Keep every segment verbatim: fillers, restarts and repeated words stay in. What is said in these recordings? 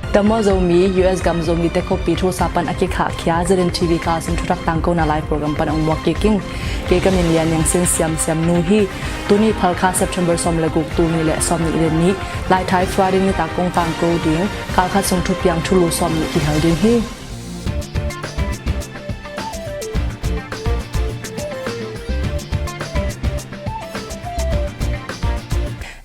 Dam aw Zomi, U S gam Zomite khuapi thusa pan a kikhahkhia Z N T V Carlson thutak tangkona live program pan a ong muak kik ing. Kei ka min Lian Niang Sin Siam Siam Nu hi. Tuni Phalkha September sawm le guk, tul nih le sawm nih le nih, Laithai Friday nitak kong tangko ding. Kalkhat sung thupiang thulu sawm nih kihel ding hi.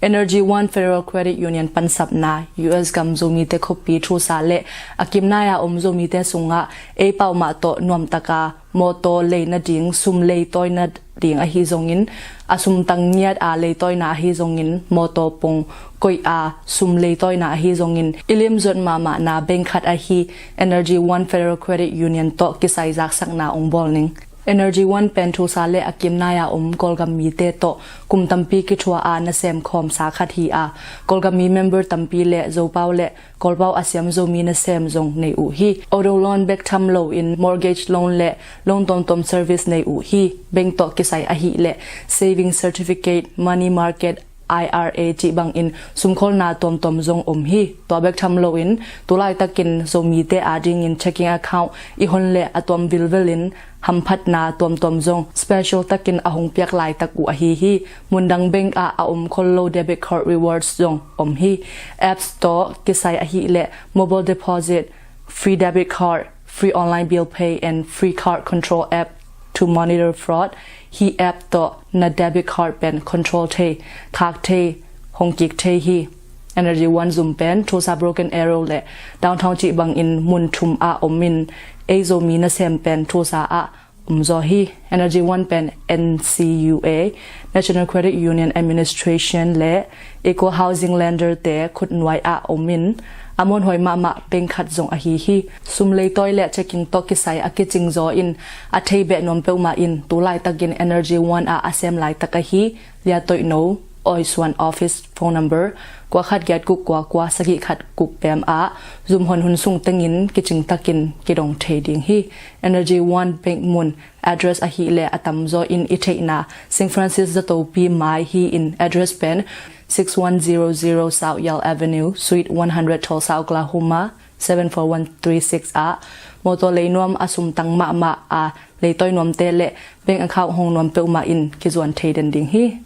Energy One Federal Credit Union pansapna, U S gam Zomite khuapi thusa le a kimnai-a om Zomite sungah ei pau mah tawh nuamtaka mawtaw lei nading sum leitawi nading ahi zongin, a sumtang ngiat a leitawina ahi zongin, mawtaw pong koih a sum leitawina ahi zongin, i limzuat mahmahna bank khat ahi Energy One Federal Credit Union tawh kisai zaksakna ong bawl ning. Energy One pen thusa le a kimnai-a om Kawlgam mite tawh kum tampi kithua a nasem khawmsa khat hi a, Kawlgam mi member tampi le Zopau le Kawlpau a siam Zomi nasem zong nei uh hi. Auto loan bek tham loin mortgage loan le loan tuamtuam service nei uh hi. Bank tawh kisai ahih leh saving certificate, money market, I R A cih bangin sumkholna tuamtuam zong om hi. Tua bek tham loin tulaitakin Zomite adingin checking account i hon le a tuam vilvelin hamphatna tuamtuam zong special takin a hong piak laitak uh ahi hi. Mundang bank ah a om khol lo debit card rewards zong om hi. Apps tawh kisai ahih leh mobile deposit, free debit card, free online bill pay and free card control app to monitor fraud. Hih app tawh na debit card pen control thei, khak thei, hong kik thei hi. Energy One zum pen thusa Broken Arrow le Downtown cih bangin mun thum ah om in, ei Zomi nasem pen thusa ah om zaw hi. Energy One pen N C U A, National Credit Union Administration le Equal Housing Lender te khutnuai ah om in, a muanhuai mahmah bank khat zong ahi hi. Sum leitawi le checking tawh kisai a kicing zaw in a thei beh nuam peuhmah in, tulaitakin Energy One ah a sem laitak ahi Liatoihno Oisuan office phone number kua khat giat guk kua kua sagih khat guk pem ah zum hon hun sung tengin kicing takin kidong thei ding hi. Energy One bank mun address ahih leh a tamzaw in i theihna Saint Francis Zatopi mai hi in, address pen six one zero zero South Yale Avenue, Suite one hundred, Tulsa, Oklahoma seven four one three six ah, mawtaw lei nuam a sumtang mahmah a leitawi nuamte le bank account hong nuam peuhmah in kizuan thei den ding hi.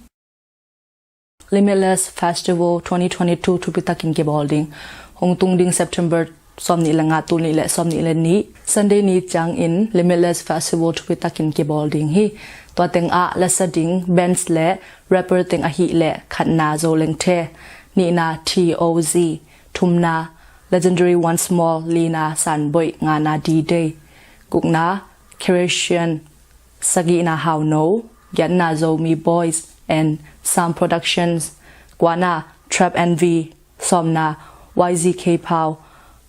Limitless Festival twenty twenty-two thupitakin kibawl ding. Hong tung ding September sawm nih le nga, tul nih le sawm nih le nih, Sunday ni ciangin Limitless Festival thupitakin kibawl ding hi. Tua teng ah lasa ding bands le rapper teng ahih leh khatna Zo Lengthe, nihna T O Z, thumna Legendary Once More, lina Sanboih, ngana D-Day, gukna Creation, sagihna Hauno, giatna Zomi Boys and Sound Productions, kuana Trap N V, sawmna Y Z K Pau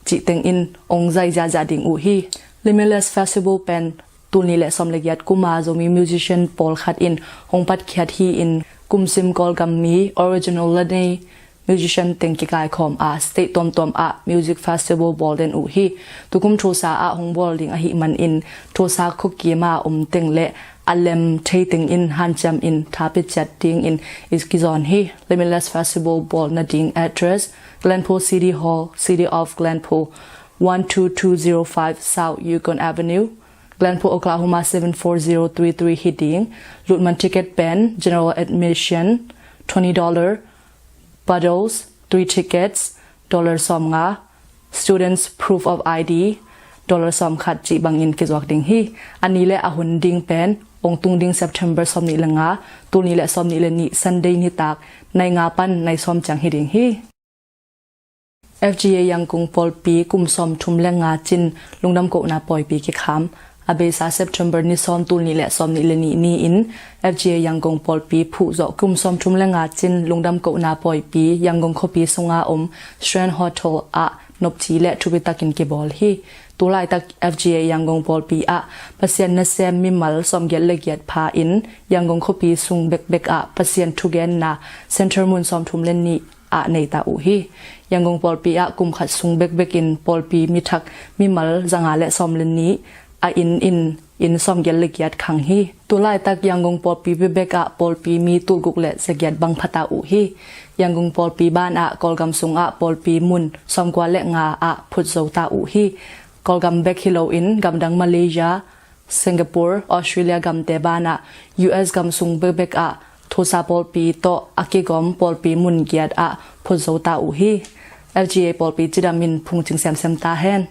cih teng in ong zai ziahziah ding uh hi. Limitless Festival pen tul nih le sawm le giat kuma Zomi musician pawlkhat in hong patkhiat hi in, kumsim Kawlgam mi original le nei musician teng kikaikhawm a state tuamtuam ah music festival bawl den uh hi. Tukum thusa ah hong bawl ding ahih manin thusa khuakim a om teng le a lem thei teng in hanciam in thapia ciat dingin i kizawn hi. Limitless Festival bawl nading address: Glenpool City Hall, City of Glenpool, one two two zero five South Yukon Avenue, Glenpool, Oklahoma seven four zero three three hi ding. Lutman ticket pen general admission twenty dollar, bundles three tickets dollar sawmnga, students proof of I D dollar sawmkhat cih bangin kizuak ding hi. A ni le a hun ding pen ong tung ding September sawm nih le nga, tul nih le sawm nih le nih, Sunday nitak nai nga pan nai sawm ciang hi ding hi. F G A Yangon pawlpi kum sawmthum le nga cin lungdam kohna pawipi kikham. A beisa September ni sawm, tul nih le sawm nih le nih ni-in F G A Yangon pawlpi phuhzawh kum sawmthum le nga cin lungdam kohna pawipi Yangon khuapi sunga om Strand Hotel ah nopci le thupitakin kibawl hi. Tulaitak F G A Yangon pawlpi ah Pasian nasem mimal sawmgiat le giat pha in Yangon khuapi sung bekbek ah Pasian thugenna center mun sawmthum le nih ah neita uh hi. Yangon pawlpi ah kum khat sung bekbek in pawlpi mithak mimal zanga le sawm le nih a inn in inn sawmgiat le giat khang hi. Tulaitak Yangon pawlpi bekbek ah pawlpi mi tulguk le zagiat bang phata uh hi. Yangon pawlpi banah Kawlgam sungah pawlpi mun sawmkua le nga ah phutzo ta uh hi. Kawlgam bek hi loin gamdang Malaysia, Singapore, Australia gamte banah U S gam sung bekbek ah Tulsa pawlpi tawh a kigawm pawlpi mun giat ah phutzo ta uh hi. F G A pawlpi cidam in phungcing semsem ta hen.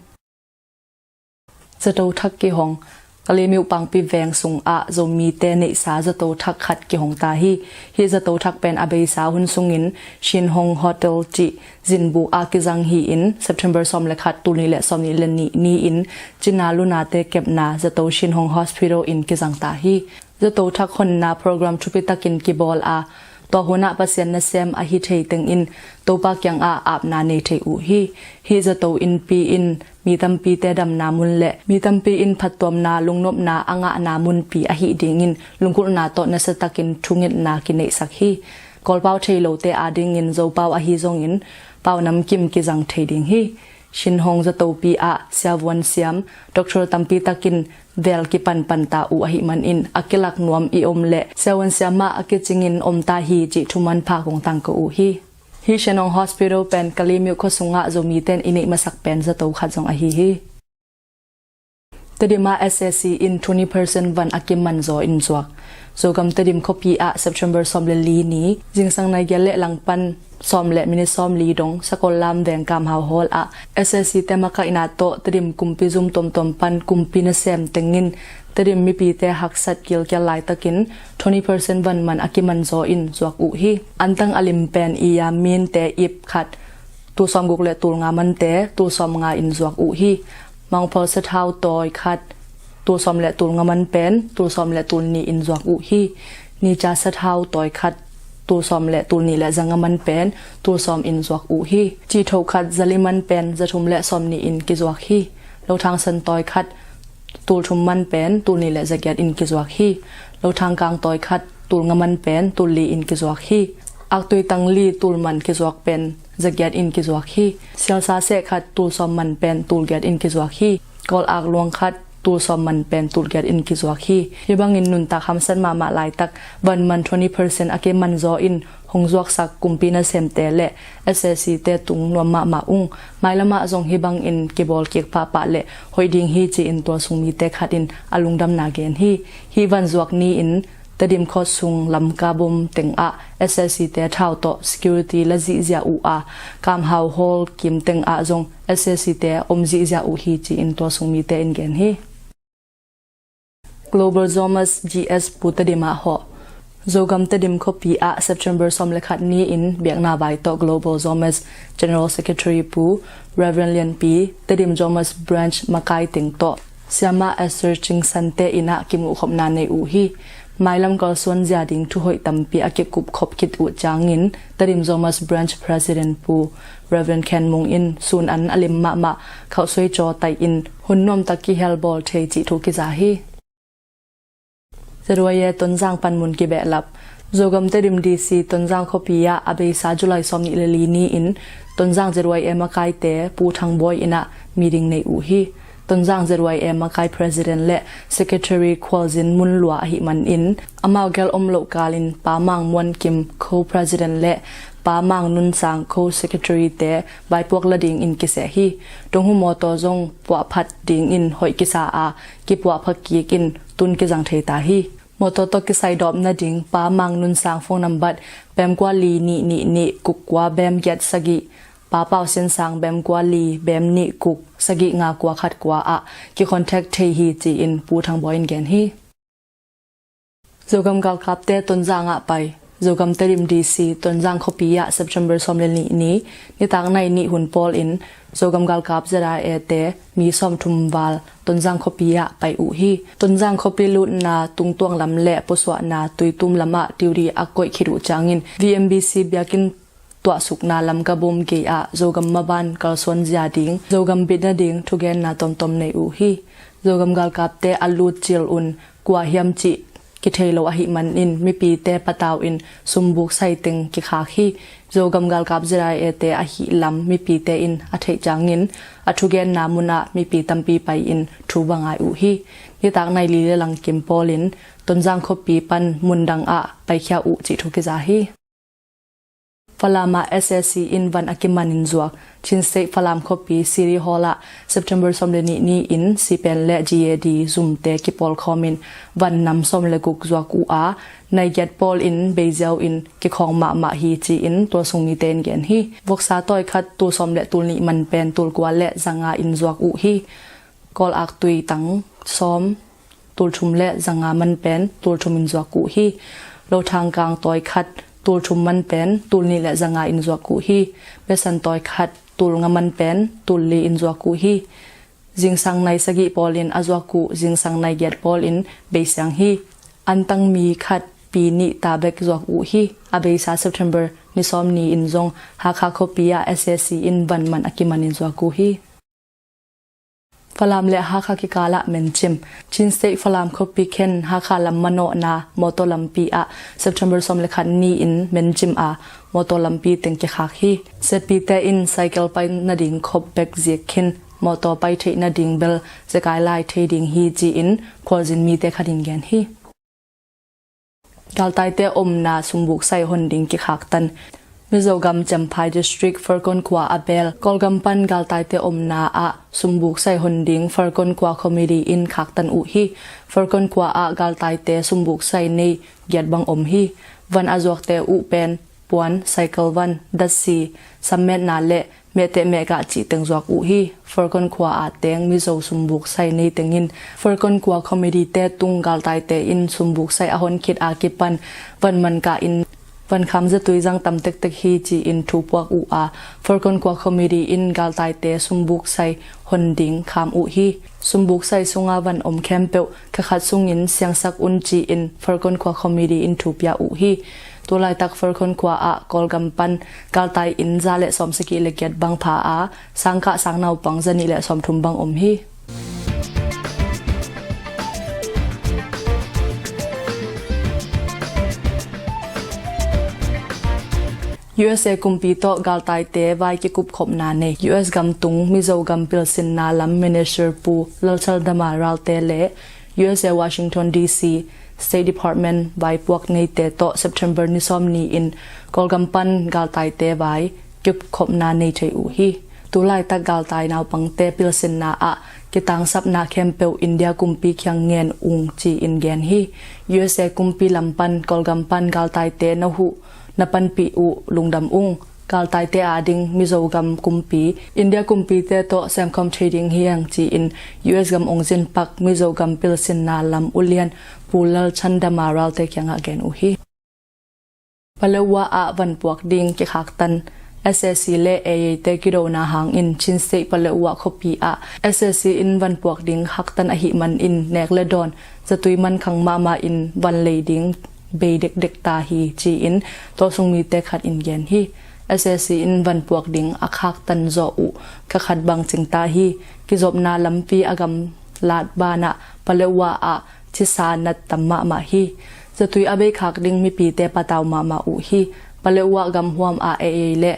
Zato thak kihong. Kalemyo pangpi veng sungah Zomite neihsa zato thak khat kihong ta hi. Hih zato thak pen a beisa hun sungin Shin Hong Hotel cih zinbuk ah kizang hi-in September sawm le khat, tul nih le sawm nih le nih ni-in cina lunate kepna zato Shin Hong Hospital in kizang ta hi. Zato thak honna program thupitakin kibawl a, tua hunah Pasian nasem ahi thei tengin Topa kiangah apna nei thei uh hi. Hih zato innpi in mi tampite damna mun le mi tampi in phattuamna lungnopna a ngahna munpi ahi dingin lunggulhna tawh nasiatakin thungetna kineihsak hi. Kawlpau thei lote adingin Zopau ahi zongin pau namkim kizang thei ding hi. Shin Hong zatopi ah siavuan siam, doctor tampi takin vel kipanpan ta uh ahih manin a kilak nuam i om le siavuan siam ah a kicingin om ta hi cih thuman pha kong tangko uh hi. Hih Shin Hong Hospital pen Kalemyo khua sungah Zomite in i neih masak pen zato khat zong ahi hi. Tedim ah S A C in twenty percent van a kiman zaw in zuak. Zogam Tedim khuapi ah September sawm le li ni zingsang nai giat le langpan sawm le minit sawm li dong Sakollam veng Kamhau Hall ah S A C te makaihna tawh Tedim kumpi zum tuamtuam pan kumpi nasem tengin Tedim mipite haksat kilkial laitakin twenty percent van man a kiman zaw in zuak uh hi. Antang a lim pen i ya minte ip khat tul sawm guk le tul nga mante tul sawm nga in zuak uh hi. Mangphol sathau tawi khat tul sawm le tul nga man pen tul sawm le tul nih in zuak uh hi. Nicha sathau tawi khat tul sawm le tul nih le za nga man pen tul sawm in zuak uh hi. Citho khat zali man pen zathum le sawm nih in kizuak hi. Lothang san tawi khat tul thum man pen tul nih le zagiat in kizuak hi. Lothang kang tawi khat tul nga man pen tul li in kizuak hi. Aktui tangli tul man kizuak pen zagiat in kizuak hi. Sialsa seh khat tul sawm man pen tul giat in kizuak hi. Kawl ak luang khat tul sawm man pen tul giat in kizuak hi. Hi bangin nuntak hamsat mahmah laitak van man twenty percent a kiman zaw in hong zuaksak kumpi nasemte le S A C te tung nuam mahmah ung. Mailamah zong hi bangin kibawl kik pahpah le hoih ding hi ci-in tualsung mite khat in a lungdamna gen hi. Hih van zuak ni-in Tedim khua sung Lamka bom teng ah S A C te thau tawh security la zihziah uh a, Kamhau Hall kim teng ah zong S A C te om zihziah uh hi ci-in tualsung mite in gen hi. Global Zomas G S Pu Tedim ah hawh. Zogam Tedim khuapi ah September sawm le khat ni-in biakna vai tawh Global Zomas General Secretary Pu Reverend Lianpi, Tedim Zomas Branch makai teng tawh Siamah Esther Cing Sante inn ah kimuhkhopna nei uh hi. Mailam kalsuan zia ding thuhoih tampi a kikupkhop khit uh ciangin Tedim Zomas Branch President Pu Reverend Khen Mung in sun an a lim mahmah khauhsuai caw tai in hun nuamtak kihel bawl thei cih thu kiza hi. Z Y A Tonzang panmun kibehlap. Zogam Tedim D C Tonzang khuapi ah a beisa July sawm nih le li ni-in Tonzang Z Y A makaite Pu Thang Bawi inn ah meeting nei uh hi. Tonzang Z Y A makai President le Secretary Khualzin Mun Lua ahih manin amau gel om loh kalin Pa Mang Muan Kim Co-President le Pa Mang Nun Sang Co-Secretary te vaipuak la dingin kiseh hi. Donghu mawtaw zong puahphat dingin hoih kisa a, kipuahpha kik in tun kizang thei ta hi. Mawtaw tawh kisai dawp nading Pa Mang Nun Sang phone nambat bem kua li nih nih nih kuk kua bem giat sagih, Pa Pau Sin Sang bem kua li bem nih kuk sagih nga kua khat kua ah kicontact thei hi ci-in Pu Thang Bawi in gen hi. Zogam galkapte Tonzang ah pai. Zogam Tedim D C Tonzang khuapi ah September sawm le nih ni nitak nai nih hun pawl in Zogam galkap Z R A te mi sawmthum val Tonzang khuapi ah pai uh hi. Tonzang khuapi lutna tungtuang lam le pusuahna Tuitum lamah duty a koih khit uh ciangin V M B C biakinn tuahsukna Lamka bom gei ah Zogam maban kalsuan zia ding, Zogam bit nading thugenna tomtom nei uh hi. Zogam galkapte a lut cil un kua hiam cih kithei lo ahih manin mipite patau in sumbuk sai teng kikhak hi. Zogam galkap Z I A te ahih lam mipite in a theih ciangin a thugenna munah mipi tampi pai-in thu va ngai uh hi. Nitak nai li le langkim pawlin Tonzang khuapi pan mundang ah paikhia uh cih thu kiza hi. Falam ah S A C in van a kimanin zuak. Chin State Falam khuapi City Hall ah September sawm le nih ni-in C P N le G A D zumte kipawlkhawmin van nam sawm le guk zuak uh a, nai giat pawlin beiziau in kikhawng mahmah hi ci-in tualsung mite in gen hi. Voksa tawi khat tul sawm le tul nih man pen tul kua le zanga in zuak uh hi. Kawlak tui tang sawm tul thum le zanga man pen tul thum in zuak uh hi. Lothang kang tawi khat tul thum man pen tul nih le zanga in zuak uh hi. Besan tawi khat tul nga man pen tul li in zuak uh hi. Zingsang nai sagih pawlin a zuak uh zingsang nai giat pawlin beisiang hi. Antang mi khat pi nih ta bek zuak uh hi. A beisa September ni sawm ni-in zong Hakha khuapi ah S A C in van man a kimanin zuak uh hi. Falam le Hakha kikalah mencim. Chin State Falam khuapi khen Hakha lam manawhna mawtaw lampi ah September sawm le khat ni-in mencim a, mawtaw lampi teng kikhak hi. Siatpite in cycle pai nading khop bek zik khin mawtaw pai theih nading bel zekai lai thei ding hi ci-in khualzin mite khat in gen hi. Galtaite omna sumbuk sai hon ding kikhaktan. Mizogam Champhai District Farkon khua a bel Kawlgam pan galtaite omna ah sumbuk sai hon ding Farkon khua committee in khaktan uh hi. Farkon khua ah galtaite sumbuk sai nei giat bang om hi. Van a zuakte uh pen puan, cycle van, datsi, sammetna le mehteh mehgah cih teng zuak uh hi. Farkon khua a teng Mizo sumbuk sai nei tengin Farkon khua committee te tung galtaite in sumbuk sai a hon khit a kipan van man kah in van kham zatui zang tam tektek hi ci-in thu puak uh a, Farkon khua committee in galtaite sumbuk sai hon ding kham uh hi. Sumbuk sai sunga van om khempeuh kha khat sungin siangsak un ci-in Farkon khua committee in thu pia uh hi. Tulaitak Farkon khua ah Kawlgam pan galtai inn za le sawm sagih le giat bang pha a, sangkah sang naupang za nih le sawm thum bang om hi. U S A kumpi tawh galtaite vai kikupkhopna nei. U S gam tung Mizo gam pilsinna lam Minister Pu Lalchhandama Ralte le U S A Washington D C State Department vaipuak neite tawh September ni sawm ni-in Kawlgam pan galtaite vai kikupkhopna nei thei uh hi. Tulaitak galtai naupangte pilsinna ah kitangsapna khempeuh India kumpi kiang ngen ung ci-in gen hi. U S A kumpi lam pan Kawlgam pan galtaite na huh na panpih uh lungdam ung. Galtaite ading Mizogam kumpi India kumpite tawh semkhawm thei ding hi hang ci-in U S gam ong zin pak Mizogam pilsinna lam ulian Pu Lalchhandama Ralte kiangah gen uh hi. Paletwa ah vanpuak ding kikhaktan. S A C le A A te kidona hangin Chin State Paletwa khuapi ah S A C in vanpuak ding khaktan ahih manin nek le dawn zatui mankhang mahmah in van lei ding bei dekdek ta hi ci-in tualsung mite khat in gen hi. S A C in vanpuak ding a khaktan zawh uh kha khat bang cing ta hi. Kizopna lampi a gamlat banah Paletwa ah thisa nat tam mahmah hi. Zatui a bei khak ding mipite patau mahmah uh hi. Paletwa gamhuam ah A A le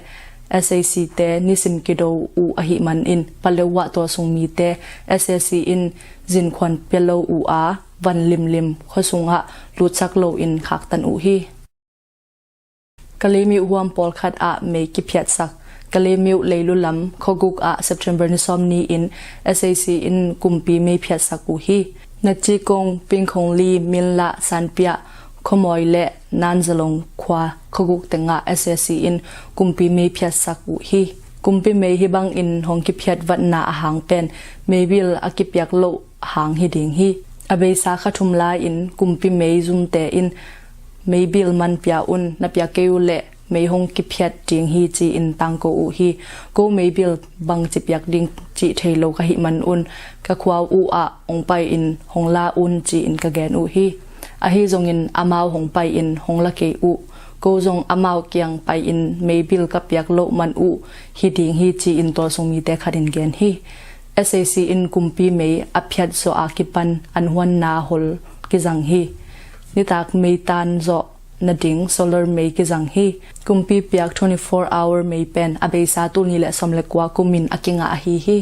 S A C te nisim kido uh ahih manin Paletwa tualsung mite S A C in zinkhuan pia lo uh a van limlim khuasungah lutsak loin khaktan uh hi. Kalemyo huam pawlkhat ah mei kiphiatsak. Kalemyo leilu lam khuaguk ah September ni sawm ni-in S A C in kumpi mei phiatsak uh hi. Natchikong, Pingkhongli, Minla, Sanpiah khuamawi le Nanzalong khua khuaguk tengah S A C in kumpi mei phiatsak uh hi. Kumpi mei hih bangin hong kiphiat vatna ahang pen meibil a kipiak loh hang hi ding hi. A beisa kha thum lai-in kumpi mei zumte in meibil man pia un, na pia kei uh leh mei hong kiphiat ding hi ci-in tangko uh hi. Ko meibil bangci piak ding cih thei lo ka hih man un ka khua uh ah hong pai-in hong la un ci-in ka gen uh hi. Ahi zongin amau hong pai-in hong la kei uh. Ko zong amau kiang pai-in meibil ka piak loh man uh hi ding hi ci-in tualsung mite khat in gen hi. S A C in kumpi mei a phiat zawh a kipan an huanna hol kizang hi. nitak meitan zawh nading solar mei kizang hi. Kumpi piak twenty-four hour mei pen a beisa tul nih le sawm le kua kumin a kingah ahi hi.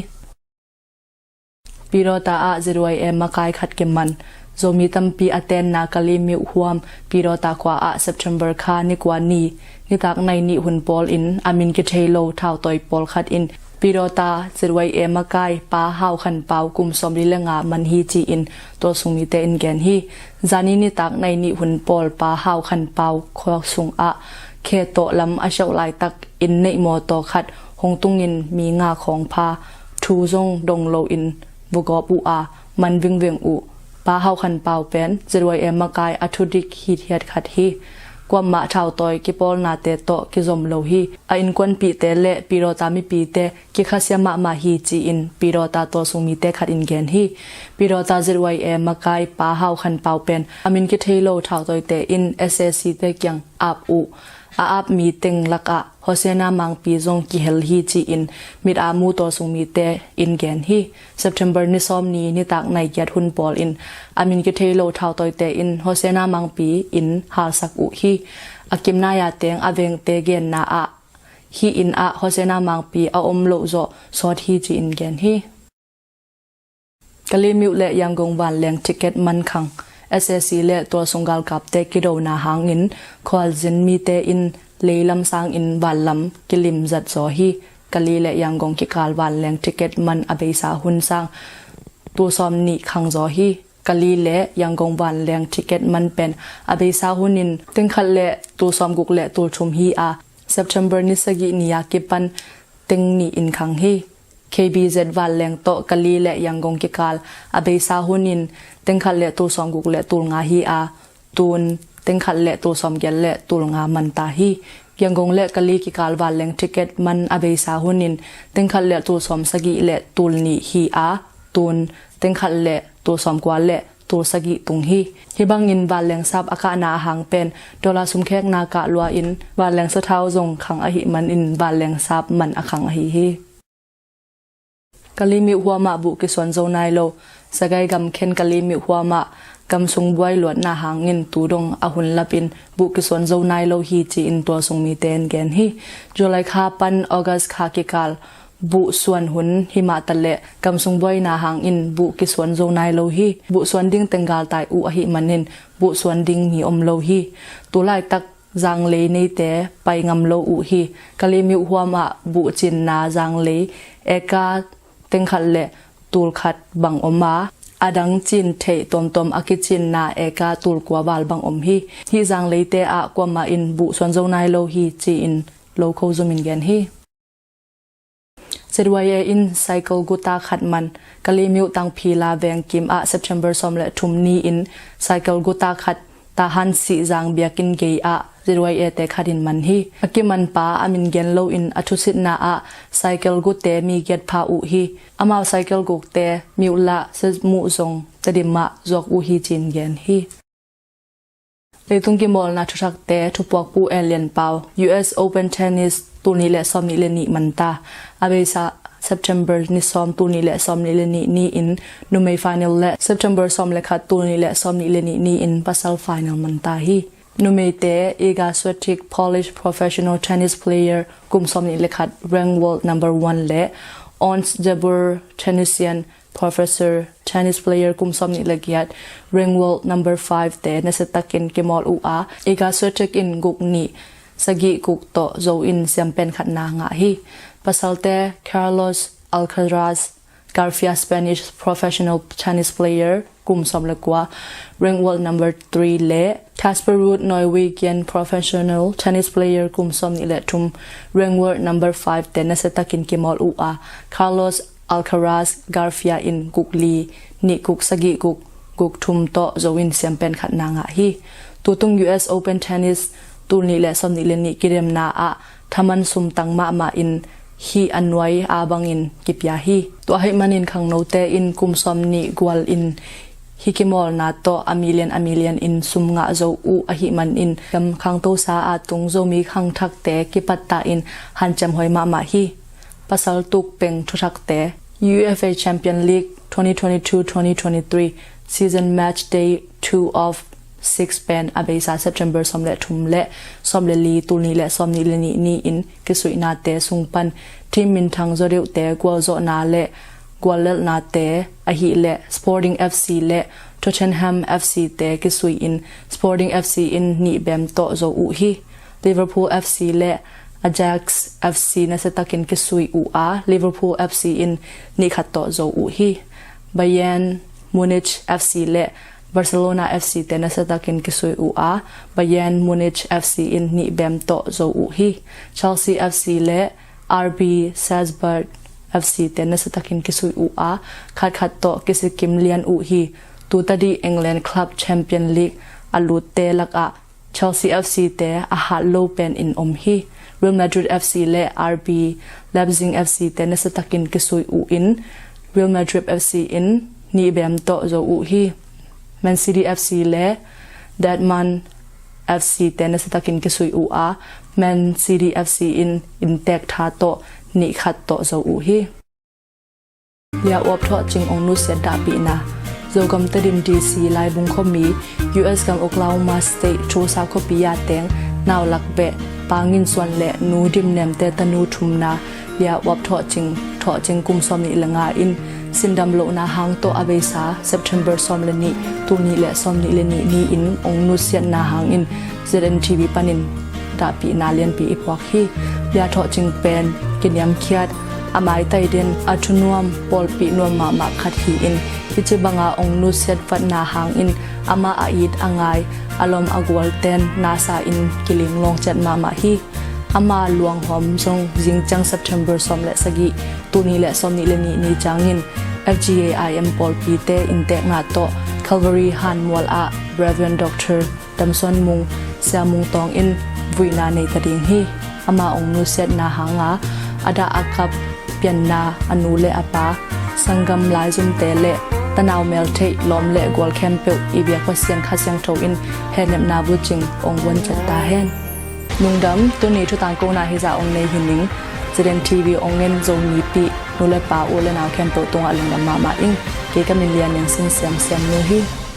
Pidawta ah Z Y A makai khat kiman. Zomi tampi a tenna Kalaymyo huam Pidawta khua ah September kha ni kua ni nitak nai nih hun pawl in a min kithei lo thautawi pawlkhat in Pidawta Z Y A makai Pa Hau Khan Pau kum sawmli le nga man hi ci-in tualsung mite in gen hi. Zani nitak nai nih hun pawl Pa Hau Khan Pau khua sungah khe tawh lam a siauh laitak in neih mawtaw khat hong tungin mi nga khawng pha, thu zong dong loin vugawp uh a, man vingveng uh. Pa Hau Khan Pau pen Z Y A makai a thudik hithiat khat hi. Kuamah thautawi kipawlnate tawh kizom lo hi. A innkuanpihte le Pidawta mipite kikhasia mahmah hi ci-in Pidawta tualsung mite khat in gen hi. Pidawta Z Y A makai Pa Hau Khan Pau pen a min kithei lo thautawite in S A C te kiang ap uh. A ap mi teng lakah Hosena Mangpi zong kihel hi ci-in mit a mu tualsung mite in gen hi. September ni sawm ni nitak nai giat hun pawl in a min kithei lo thautawite in Hosena Mangpi in halsak uh hi. A kimnai a teng a vengte genna ah hih inn ah Hosena Mangpi a om loh zawh sawt hi ci-in gen hi. Kalaymyo le Yangon vanleng ticket man khang. S A C le tualsung galkapte kidona hangin khualzin mite in leilam sangin vanlam kilim zat zaw hi. Kali le Yangon kikal vanleng ticket man a beisa hun sang tul sawm nih khang zaw hi. Kali le Yangon vanleng ticket man pen a beisa hunin tengkhat le tul sawm guk le tul thum hi a, September ni sagih ni a kipan teng nih in khang hi. K B Z vanleng tawh Kali le Yangon kikal a beisa hunin tengkhat le tul sawm guk le tul nga hi a, tun tengkhat le tul sawm giat le tul nga man ta hi. Yangon le Kali kikal vanleng ticket man a beisa hunin tengkhat le tul sawm sagih le tul nih hi a, tun tengkhat le tul sawm kua le tul sagih tung hi. Hih bangin vanleng sap a kahna a hang pen dollar sumkhekna kah lua in vanleng sathau zong khang ahih manin vanleng sap man a khang ahi hi. Kalaymyo huamah buh kisuan zo nai lo. Sagaing gam khen Kalaymyo huamah gam sung buai luatna hangin tu dong a hun lapin buh kisuan zo nai lo hi ci-in tualsung mite in gen hi. July kha pan August kha kikal buh suan hun hi mah taleh gam sung buaina hangin buh kisuan zo nai lo hi. Buh suan ding teng galtai uh ahih manin buh suan ding mi om lo hi. Tu laitak zanglei neite pai ngam lo uh hi. Kalaymyo huamah buh cinna zanglei eka tengkhat le tul khat bang om a, a dang cin theih tuamtuam a kicinna eka tul kua val bang om hi. Hih zangleite ah kuamah in buh suan zo nai lo hi ci-in local zum in gen hi. Z Y A in cycle guta khat man. Kalaymyo tangphila vengkim ah September sawm le thum ni-in cycle guta khat Tahan Sih Zang biakinn gei ah Z Y A te khat in man hi. A kiman pa a min gen loin a thusitna ah cycle gute mi giat pha uh hi. Amau cycle gukte Myola, Semu zong Tedim ah zuak uh hi ci-in gen hi. Leitung kimawlna thuthakte thupuakpu Ellen Pau. U S Open Tennis tul nih le sawm nih le nih man ta. A beisa September ni sawm tul nih le sawm nih le nih ni-in numei final le September sawm le khat tul nih le sawm nih le nih ni-in pasal final man ta hi. Numeite Iga Swiatek, Polish professional tennis player kum sawm nih le khat, rank world number one le Ons Jabeur, Tunisian professor, tennis player kum sawm nih le giat, rank world number five te nasiatakin kimawl uh a, Iga Swiatek in guk nih sagih guk tawh zo in siampen khatna ngah hi. Pasalte Carlos Alcaraz Garcia, Spanish professional tennis player kum sawm le kua, rank world number three le Casper Ruud, Norwegian professional tennis player kum sawm nih le thum, rank world number five te nasiatakin kimawl uh a, Carlos Alcaraz Garcia in guk li, nih guk sagih guk, guk thum tawh zo in siampen khatna ngah hi. Tutung U S Open Tennis tul nih le sawm nih le nih kidemna ah thaman sum tang mahmah in hih a nuai a bangin kipia hi. Tua ahih manin khangnote in kum sawm nih gual in hih kimawlna tawh a million a million in sum ngah zo uh ahih manin gam khangtosa a tung Zomi khangthakte kipattah in hanciam huai mahmah hi. Pasal tuk peng thuthakte. U F A Champion League twenty twenty-two twenty twenty-three season match day two of six pen a beisa September sawm le thum le sawm le li, tul nih le sawm nih le nih ni-in kisuihnate sung pan Team Minthang zawdeuhte gualzawhna le guallelhnate ahih le Sporting F C le Tottenham F C te kisui in Sporting F C in nih bem tawh zo uh hi. Liverpool F C le Ajax F C nasiatakin kisui uh a, Liverpool F C in nih khat tawh zo uh hi. Bayern Munich F C le Barcelona F C te nasiatakin kisui uh a, Bayern Munich F C in nih bem tawh zo uh hi. Chelsea F C le R B Salzburg F C te nasiatakin kisui uh a, khatkhat tawh kisikim lian uh hi. Tutadi England Club Champion League a lutte lakah Chelsea F C te a hat lo pen in om hi. Real Madrid F C le R B Leipzig F C te nasiatakin kisui uh in Real Madrid F C in nih bem tawh zo uh hi. Man City F C le Dortmund F C te nasiatakin kisui uh a, Man City F C in inntek tha tawh nih khat tawh zo uh hi. Liauap thawhcing ong nusiat dahpihna. Zogam Tedim D C Laibung khuami, U S gam Oklahoma State Tulsa khuapi a teng naulak beh Pa Ngin Suan le Nu Dim Nemte tanu thumna liauap thawhcing, thawhcing kum sawm nih le nga in sindam lohna hang tawh a beisa September sawm le nih, tul nih le sawm nih le nih ni-in ong nusiatna hangin Z N T V panin dahpihna lianpi i puak hi. Lia thawhcing pen kiniamkhiat, a maitai den, a thunuam pawlpi nuam mahmah khat hi-in, hih ci banga ong nusiat vatna hangin amah a it a ngai, a lawm a gualten nasa in kilinglawng ciat mahmah hi. Ama luanghawm zong zingciang September sawm le sagih, tul nih le sawm nih le nih ni ciangin F G A I M pawlpite inntekna tawh Calvary Hanmual ah Reverend Doctor Damsuan Mung, Sia Mung Tawng in vuihna nei ta ding hi. Ama ong nusiatna hanga a dah a kap pianna a nu le a pa, sanggam laizumte le tanau meltheih lawm le gual khempeuh i biak Pasian Kha Siangtho in hehnepna bucing ong guan ciat ta hen. Lungdam, tuni thutangkona hizah ong nei hi ning. Z N T V ong en Zomi pi nu le pa u le nau khempeuh tungah lungdam mahmah ing. Kei ka min Lian Neng Sin Siam Siam Nu hi.